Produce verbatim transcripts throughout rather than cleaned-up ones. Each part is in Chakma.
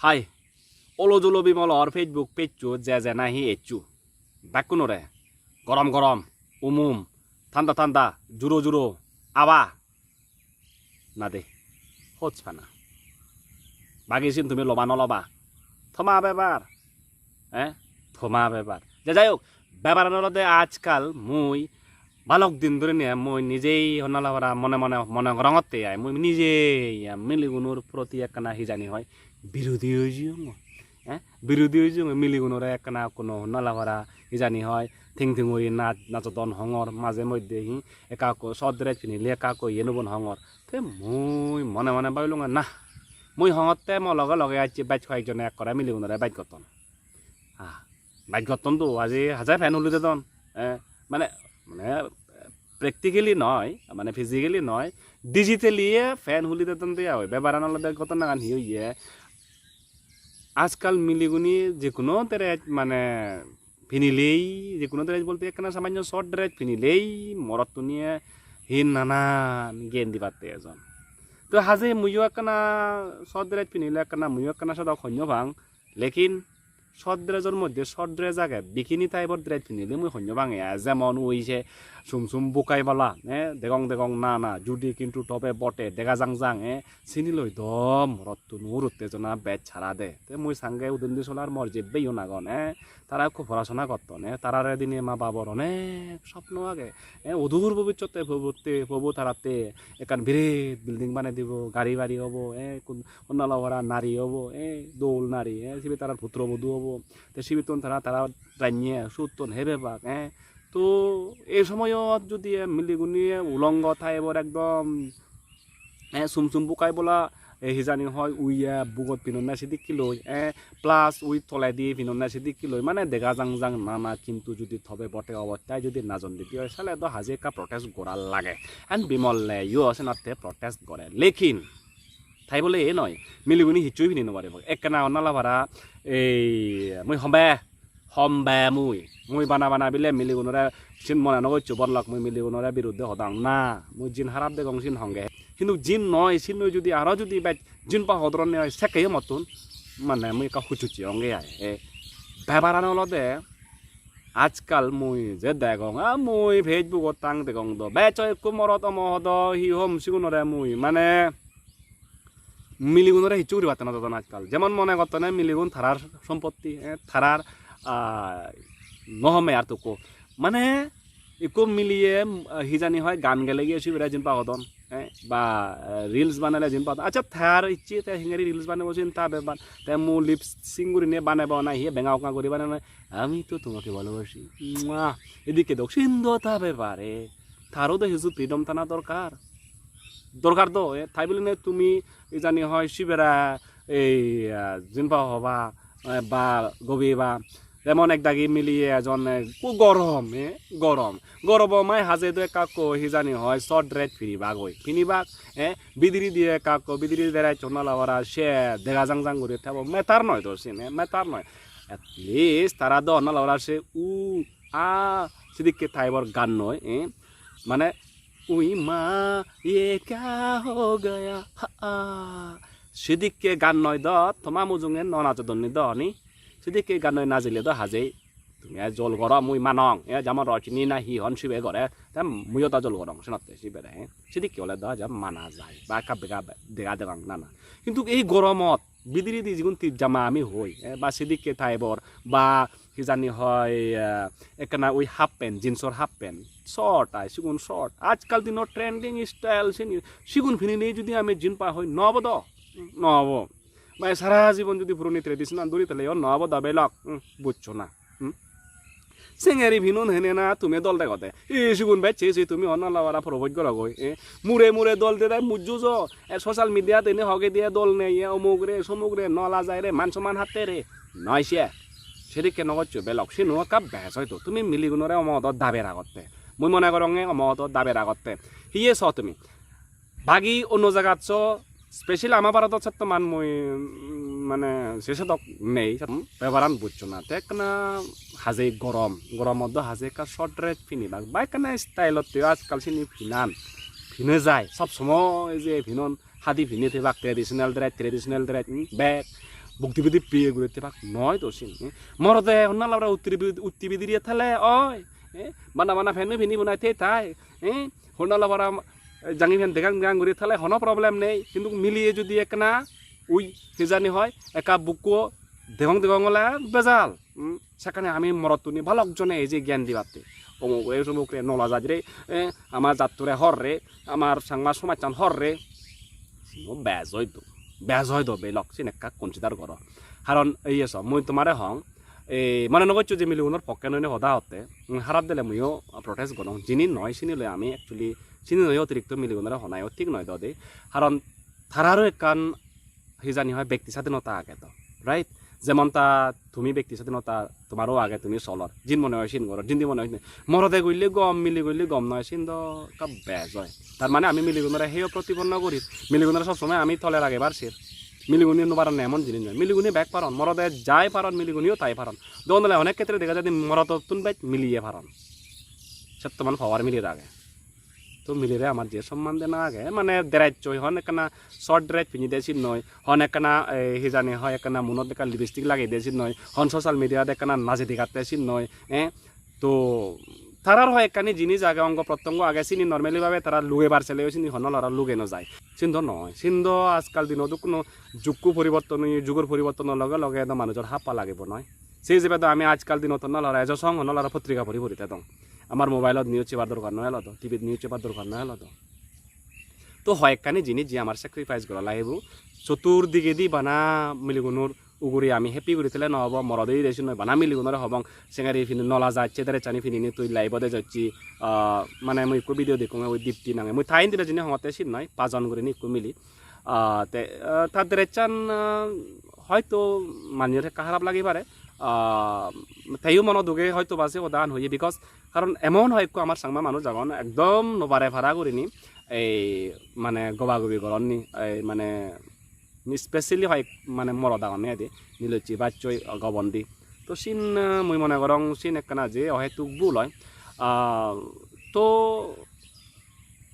Hai, olo jolo bimolor Facebook page-ot je je nahi ecchu. Bekkunore gorom gorom, um um, thanda thanda, juro juro, aba. Na de, hoj pana. Bagi sin tumi loba no loba. Thoma bebar. Eh? Thoma bebar. Je jai hok, bebaran olode ajkal mui balok din dhuri niye mui nijei honna labara mone mone mone gorongotte ai. Mui nijei ai miligunor proti ekkana hijani hoi birodi oi jiyongor. Eh? Birodi oi jiyongor miligunore ekkana kono honna labara hijani hoi ting ting guri naj najodon hongor maje moddhe hi ekka ekko short dress pinile ekka ekko iyen ubon hongor. Te mui mone mone babilunge na. Mui hongotte mo loge loge acche bej hoyek jone ekkore miligunore bej gotton. Ah, bej gotton do aji hajar fan huli dedon. Eh, mane, mane practically noi, mane physically noi, digitally fan huli dedon de oi. Bebaran olode ghotonagan hi oye. Ajkal miliguni je hono dress mane pinilei, je hono dress bolte ekkana samanyo short dress pinilei morottuniye hi nanan gyan dibatte ejon. To haje muiyo ekkana short dress pinile ekkana muiyo ekkana sodok honyo pang. Lekin short dress-or moddhe short dress age, bikini type-or dress pinile mui honyo pang ai. Jemon ui se sum sum bukai bala, eh, degong degong na na, judi kintu tobe bote dega jang jang, eh, sini loi do morottun urutte jona bej sara de. Te mui sange udendi solar mor jebbeyon agon, eh, tara ekko porasona gotton, eh, tarare dine ma babor onek sopno age, eh, odur bobissotte pobotte, pobo taratte ekkan biret building banei dibo, gari bari obo, eh, kun honna logora nari obo, eh, dol nari, eh, sibe tarar putro bodu obo. Te sibettun tara, tara rannye, suttun hebebak, eh. To ei somoyot judi, eh, miliguni, eh, ulongo type-or ekdom, eh, sum sum bukai bola, eh, hijani hoi uye bugot pinonne sidikke loi, eh, plus ui toledi pinonne sidikke loi, mane dega jang jang nana, kintu judi tobe bote obostai judi najon didi oi, sale do haje ekka protest gora lage. An Bimolle yo senotte protest gore. Lekin tai bole ei noi, miliguni hissu pini no paribo. Ekkena honna labara ei mui hombe, hombe mui. Mui bana bana bile miligunore sin mone no goccho borlok mui miligunore biruddhe hodang na. Mui jin harap degong sin honge. Hintu jin noi, sin noi judi aro judi bej jin pa hodron ne oi sekke mottun. Mane mui ekka huchuchi honge ai. E bebaran olode ajkal mui je degong, a mui Facebook-ot tang degong do. Bej hoi ekko morot omo hodo hi hom sigunore mui. Mane miligunore hissu guribatte no dodon ajkal. Jemon mone gottone miligun tarar sompotti, eh, tarar, ah, no home ar tukko. Mane ikko miliye, ah, hijani hoi gaan gele giye sibere jin pagodon, eh, ba, eh, reels banele jin pagodon. Accha, tar icche te hingeri reels banebo sin ta bepar. Te mu lip sync gurine banebo na hiye benga okka guri banebo na. "আমি তো তোমাকে ভালোবাসি।" Mua. Edikke dok sin do ta bepare. Taro do hissu freedom tana dorkar. Dorkar do, eh, tai bole ne tumi ijani hoi sibere ei, ah, jin pa hoba, eh, ba gobi ba. Jemon ek dagi miliye ejon, eh, ku gorom, eh, gorom. Gorobo mai haje do ekka ekko hijani hoi short dress pinibak oi. Pinibak, eh, bidiredi ekka ekko bidiredi dress honna labara se dega jang jang guri thebo. Matter noi do sin, eh, matter noi. At least tara do honna labara se u, a, sidikke type-or gaan noi, eh. Mane, "Ui ma, ye kya ho gaya, ha, ha." Sidikke gaan noi do, toma mujunge no najodonni do ni. Sidikke gaan noi najile do hajei. Tumi ai jol goro, mui manong. E jemon Rojini na hi hon sibe gore. Te muiyo do jol gorong senotte sibere, eh. Sidikke ole do haje mana jai. Ba ekka bega dega degang nana. Hintu ei goromot bidiredi jigun tijama ami hoi, eh, ba sidikke type-or, ba hijani hoi, eh, ekkana ui half pant, jeans-or half pant, short ai, sigun short. Ajkal dino trending style sini, sigun pinine judi ami jin pa hoi, no obo do? No obo. Mane sara jibon judi puroni tradition-an dhuri thele yo no obo do belok, hmm, bujcho na. Hmm? Sengeri pinon hene na tumi dol degode. E sigun bej se se tumi honna labara propose gorogoi. E mure mure dol de dai mujjo jo. E social media-t ene hoge diye dol nei, e omuk re, somuk re, no lajai re, man somman hatte re. Noi se. Sedikke no goccho belok. Sino ekka bej hoito. Tumi miligunore omodo dabe ragotte. Mui mone goronge omodo dabe ragotte. Hiye so tumi? Bagi onno jagat so, special ama Bharodot settoman mui, mm, mane se sedok nei, bebaran bujcho na. Te ekkana haje gorom, goromot do haje ekka short dress pinibak, ba ekkana style-otte ajkal sini pinan, pine jai, sob somoy je pinon, hadi pine thebak, traditional dress, traditional dress, mm, bag, Buk dibi dibi guri tebak noi to sin. Eh? Morode honna labra utti bidir-, utti bidire thale oi. Eh? Bana bana phen pini bunai te tai. Eh? Honna labra jangi phen degang degang guri thale hono problem nei. Hintu miliye judi ekkana ui hijani hoi, ekka bukko degong degong ole bejal. Hmm? Sekkene ami morottuni balok jone ei je gyan dibatte. Omuk re, somuk re, nola jaj re, eh, amar jattore hor re, amar Changma somajchan hor re. Sino bej oi do, bej oi do belok, sin ekka consider goro. Karon ei so, mui tomare hong, ei mone no goccho je miligunor pokke noi ne hoda hotte, mm, harap dele muiyo protest gorong. Jini noi, sini loi ami actually, sini loi otirikto miligunore honai o thik noi dode. Karon tararo ekkan hijani hoi bekti sadinota age to, right? Jemon ta tumi bekti sadinota tomaro age, tumi solor, jin mone oi sin goror, jindi mone oi sin. Morode goille gom, mili goille gom noi, sin do ekka bej oi. Tar mane ami miligunore heyo protipon no gori, miligunore sob somoi ami tole ragebar ser. Miligune no paron emon jinis noi, miligune bek paron, morode jai paron, miliguneo tai paron. Dogon ole onek khetre dega jai de morodottun bej miliye paron. Settoman power milire age. To milire amar je somman dena age, mane dress oi, hon ekkana short dress pinide sin noi, hon ekkana, eh, hijani hoi ekkana munot ekka lipstick lageye de sin noi, hon social media-t ekkana naje digatte sin noi, eh? To tarar hoi ekkani jinis age, ongo prottongo age, sini normally bhabe tara lugebar seleyo sini hono lora luge no jai. Sin do noi, sin do ajkal dino dokkuno jukko poriborton oye, jugor poribortono loge loge do manujor happa lagibo noi. Sei ijebe do ami ajkal dinot no lora ejo song no lora potrika pori pori tedong. Amar mobile-ot news sebar dorkar no elo do, T V-t news sebar dorkar no elo do. To hoyekkani jinis je amar sacrifice gora lagibo. Sotur digedi bana miligunor ugure ami happy guri thele no obo, morot oye de sin noi, bana miligunore hobong, sengeri pini nola jacche dress ani pinine tui live-ot ejocchi, ah, mane mui ekko video dekkong, oi Dipti nange, mui ta indi jini hongotte sin noi, pajon gurinei ekko mili. Ah, te, ah, ta dress-an, ah, hoito manjor ekka harap lagi pare. Ah, teyo mono duge hoito ba se hodan hoye, because karon emon hoi ekko amar Changma manuj agon, ekdom no pare para gurinei ei mane goba gobi goronni, ei mane specially hoi mane morot agonne edi, nilocche bachoi gobondi. To sin, ah, mui mone gorong sin ekkana je ohetuk bul oi. Ah, to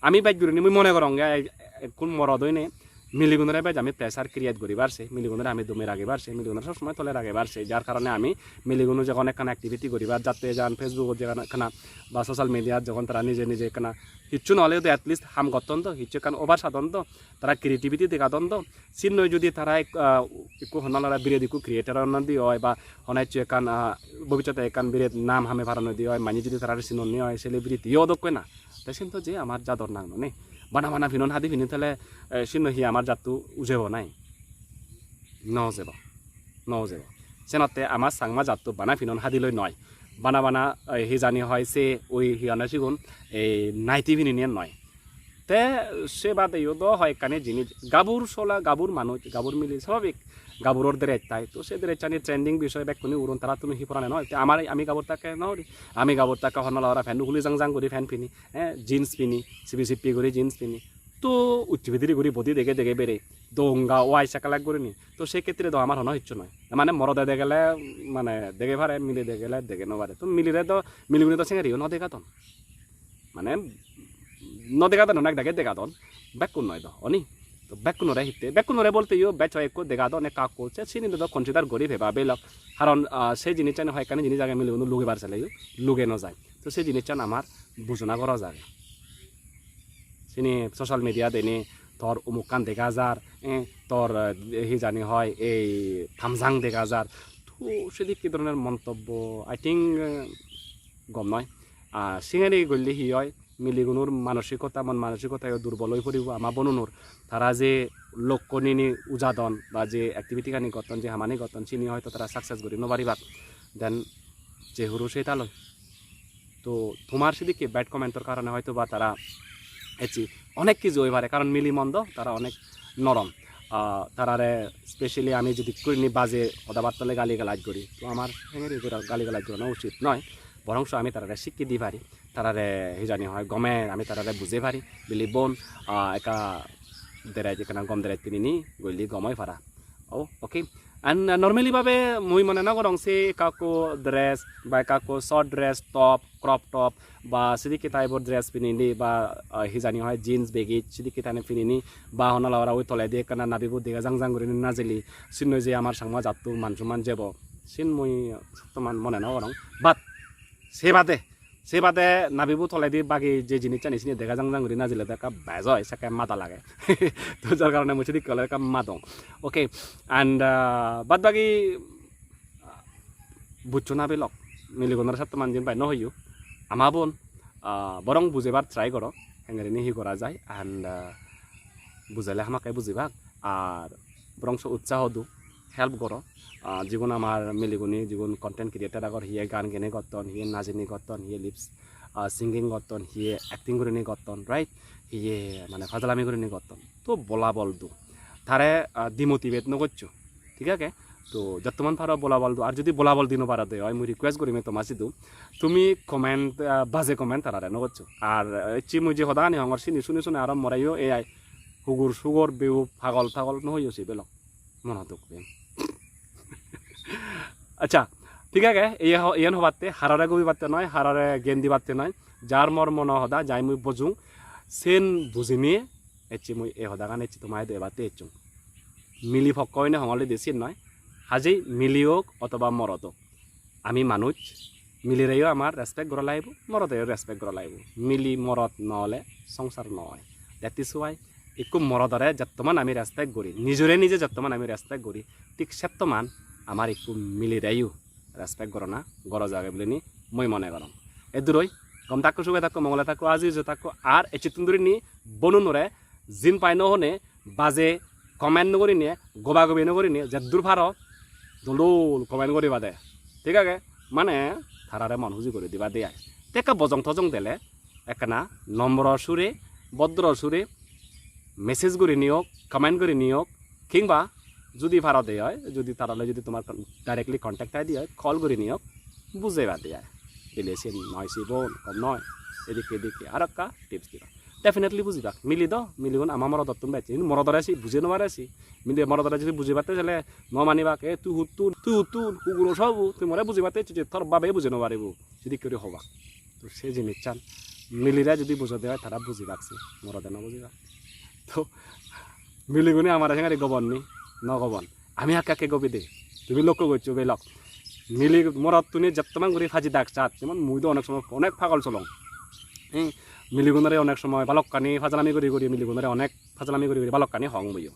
ami bej gurinei mui mone gorong ge ek-, ekkun morot oinei miligunore bej ami pressure create guribar se, miligunore ami dumi ragibar se, miligunore sob somoi tole ragibar se, jar karone ami miligune jogon ekkana activity guribar, jatte jan Facebook-ot jogon ekkana ba social media-t jogon tara nije nije ekkana hissu no oleyo to at least ham gotton do, hissu ekkan obar sadon do, tara creativity degadon do, sinnoi judi tara ek-, ah, ekku honna lora biret ekku creator onno di oi ba honna hissu ekkan, ah, bobissote ekkan biret nam hame paron di oi, manye judi tarare sinonni oi, celebrity yo dokke na. Te sin to je amar jador nang nonei. Bana bana pinon hadi pini thele, eh, sinno hi amar jatto ujebo nai? No ujebo. No ujebo. Senotte amar Changma jatto bana pinon hadi loi noi. Bana bana, eh, hi jani hoi se oi hi honne sigun, ei naiti pinine noi. Te se badeyo do hoyekkani jinis, gabur sola, gabur manuj, gabur mili, swababik gaburor dress tai. To se dress ani trending bisoy bekkune uron, tarattun hi porane noi. Te amar, ami gabur takke no uri. Ami gabur takke honna lora pant huli jang jang guri pant pini, eh, jeans pini, sibi sippi guri jeans pini. To ucche bidire guri body dege dege bere. Donga wai sakalak gurinei. To se khetre do amar hono hissu noi. Mane morode degele, mane dege pare, mile degele dege no pare. To milire do, miligune do sengeriyo no degadon. Mane no degadon, onek dage degadon, bekkun noi do, oni? To bekkunore hitte, bekkunore bolte yo bej hoi ekko degadon, ekka ekko, se sini do consider guri peba belok. Karon, ah, se jinisani hoyekkani jinis age, miligune lugebar seleyo luge no jai. To se jinissan amar bujona goroj age. Sini social media dene tor umukkan dega jar, eh, tor, eh, hi jani hoi, ei tamjang dega jar. To sedokke dhoronor montobbo, I think, eh, gom noi. Ah, singeri golle hi oi, miligunor manosikota, mon manosikota yo durbol oi poribo ama bonunor. Tara je lokko nini ujadon ba je activity gani gotton, je hamani gotton, sini hoito tara success guri no paribak. Then je huru se taloi. To tomar sedokke bad comment-or karone hoito ba tara ecche onek kiju oi pare, karon mili mon do tara onek norom. Ah, tarare specially ami jodi ekkurini baje hoda batta hole gali galaj guri, to amar sengeri gora gali galaj gorana usit noi, borongso ami tarare sikke di pari, tarare hi jani hoi gome ami tarare bujei pari, bili bon, ah, ekka dress, ekkana gom dress pinini golle gom oi para. Oh, okay. And, uh, normally bhabe mui mone no gorong se ekka ekko dress ba ekka ekko short dress, top, crop top ba sidikke type-or dress pinine ba, uh, hi jani hoi jeans, baggy sidikke type pinine ba honna lora ui toledi ekkana nabibo dega jang jang gurinei najile sinnoi je amar Changma jatto man somman jebo, sin mui sottoman mone no gorong. But se bade, se bade nabibo toledi bagi je jinissani sini dega jang jang guri najile do ekka bej oi, sekke mada lage. To jar karone mui sidikke ole ekka madong. Okay, and, uh, bad bagi, uh, bujcho na belok, miligunore satto manjin pai no hoyo. Ama bon, uh, borong bujebar try goro, hengerini hi gora jai, and, uh, bujele hamakke bujibak, ar borongso utsaho do, help goro. Ah, jigun amar miligune, jigun content creator agon, hiye gaan gene gotton, hiye najini gotton, hiye lips, ah, singing gotton, hiye acting gurinei gotton, right? Hiye mane fajlami gurinei gotton. To bolabol do. Tare, ah, demotivate no goccho. Thik age? To jottoman paro bolabol do. Ar jodi bolabol di no paro de oi, mui request gurim toma sidu. Tumi comment, ah, baje comment tarare no goccho. Ar, ah, ecche mui je hodani hongor sini suni suni aro moreyo ei ai hugur sugor beu pagol tagol no hoyo se belok. Mono duk pen. Accha, thik age, iye ho-, iyen hobatte, harare gobibatte noi, harare gen dibatte noi, jar mor mono hoda, jai mui bujung, sen bujinei, ecche mui ei hodagan ecche toma idu ebatte ecchung. Mili pokko oine hongolli de sen noi, hajei mili ok otoba morot ok. Ami manuj, milireyo amar respect gora lagibo, morodeyo respect gora lagibo. Mili morot no ole songsar no oi. That is why ikku morodore jottoman ami respect guri, nijore nije jottoman ami respect guri, thik settoman amar ikku milireyo respect gorana goroj age bulini mui mone gorong. Eduroi, gom thakko, suge thakko, mongole thakko, aji ujo thakko, ar ecchettun durini bonunore jin pai no hone baje comment no gurinei, goba gobi no gurinei, jeddur paro dol dol comment guriba de. Thik age? Mane tarare mon huji guri diba de ai. Te ekka bojong tojong dele ekkana nomro sure, bodro sure message gurinei ok, comment gurinei ok, kingba judi paro de oi, judi tarale judi tomar con-, directly contact oi de oi, call gurinei ok, bujeba de ai. Bile siyen noi, sibon gom noi, edikke edikke. Aro ekka tips diba. Definitely bujibak. Mili do, miligun ama morodottun bej. Hintu morodore si buje no pare si. Mili morodore jodi bujibatte sele no manibak, "E tui huttun, tui huttun, huguro sobu, tui more bujibatte ecche je tor babe buje no paribo." Sidikke guri hobak. To se jinissan milire jodi bujode oi, tara bujibak si, morode no bujibak. To miligune amare sengari gobon ni, no gobon. Ami hakke hakke gobi de. Tumi lokko goccho belok. Mili morottune jettoman guri paji dak chat. Jemon mui do onek somoy onek pagol solong. Hi, miligunore onek somoy balokkani pajlami guri guri, miligunore onek pajlami guri guri balokkani hong muiyo.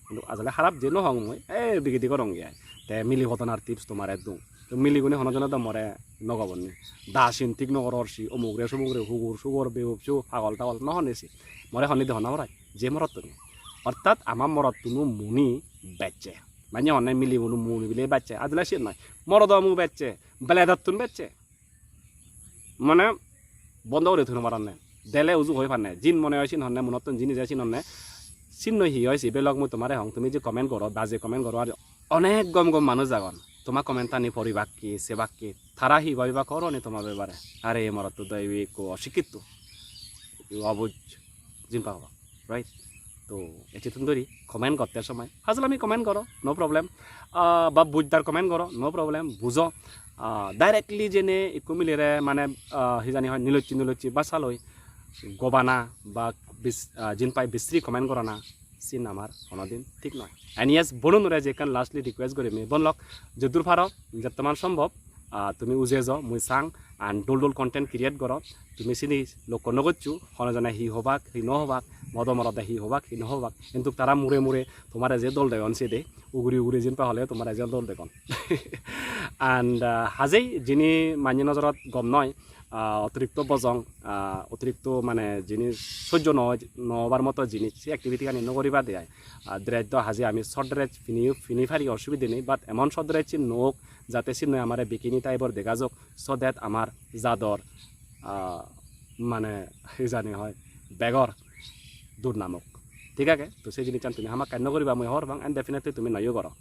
Hintu ajole harap je no hong mui, e bigidi gorong ge ai. Te mili hodonar tips tomare dong. To miligune hono jone do more no gobon ni. Da sin thik no goror si, omugre somugre, hugur sugor, behup su, pagol tagol no hone si. More honni de honna morai, je morottune. Ortat ama morottuno muni bejje. Mane honne miligune muni bile bejje. Ajole siyen noi. Morodo mu bejje, beledottun bejje. Mane bondo guri thoi no paronne. Dele uju hoi panne. Jin mone oi sin honne, munottun jin ije sin honne. Sin noi hi oi si belok mui tomare hong. Tumi je comment goro, baje comment goro, ar onek gom gom manuj agon. Toma comment ani poribak ki, sebak ki. Tara hi bhabibak horo ni toma bebare. Are ei morotto do ibe ekko osikkitto. Ibe obuj. Jin pabo. Right? To ecchettun dori comment gotte somoi pajlami comment goro, no problem. Ah, ba bujjar comment goro, no problem, bujo. Ah, directly jene ikko milere mane, ah, hi jani hoi nilocche nilocche bhasha loi gobana ba bis-, ah, jin pai bisri comment gorana, sin amar honodin thik noi. And yes, bonunore je ekkan lastly request gorim, bonlok, jeddur paro, jettoman sombhob, ah, tumi uje jo, mui sang, and dol dol content create goro. Tumi sini lokko no goccho, hono jone hi hobak, hi no hobak, modo morode hi hobak, hi no hobak. Hintu tara mure mure tomare je dol degon sede, uguri uguri jin pai hole tomare je dol degon. And, ah, hajei jini manye nojorot gom noi, ah, otirikto bojong, ah, otirikto mane jinis sojjo no, no obar moto jinis, se activity gani no guriba de ai. Ah, dress do hajei ami short dress pini, pini pari, osubide nei, but emon short dress sin no ok, jate sinnoi amare bikini type or dega jok, so that amar jador, ah, mane, hi jani hoi, begor durnam ok. Thik age? To se jinissan tumi hamakkai no guriba, mui hobor pang, and definitely tumi noyo goro.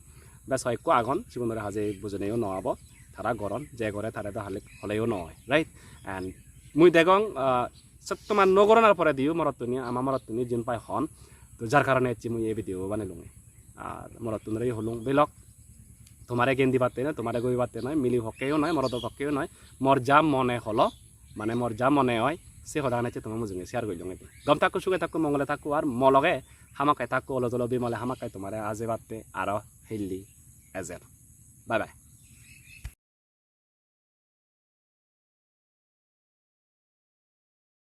Bes hoyekko agon, sigunore hajei bujineyo no obo, tara goron, je gore tare do halik holeyo no oi, right? And mui degong, ah, settoman no goranar pore diyo morottuni, ama morottuni jin pai hon. To jar karone ecche mui ei video banelunge. Ar morottunore holung belok, Tomare gen dibatte noi, tomare gobibatte noi, mili pokkeyo noi, morodo pokkeyo noi. Mor ja mone holo, mane mor ja mone oi, se hodagani ecche toma mujunge share goillong edi. Gom thakko, suge thakko, mongole thakko, ar mo loge hamakkai thakko, olo tolo bimole hamakkai tomare ajebatte aro helli ejer. Bye bye.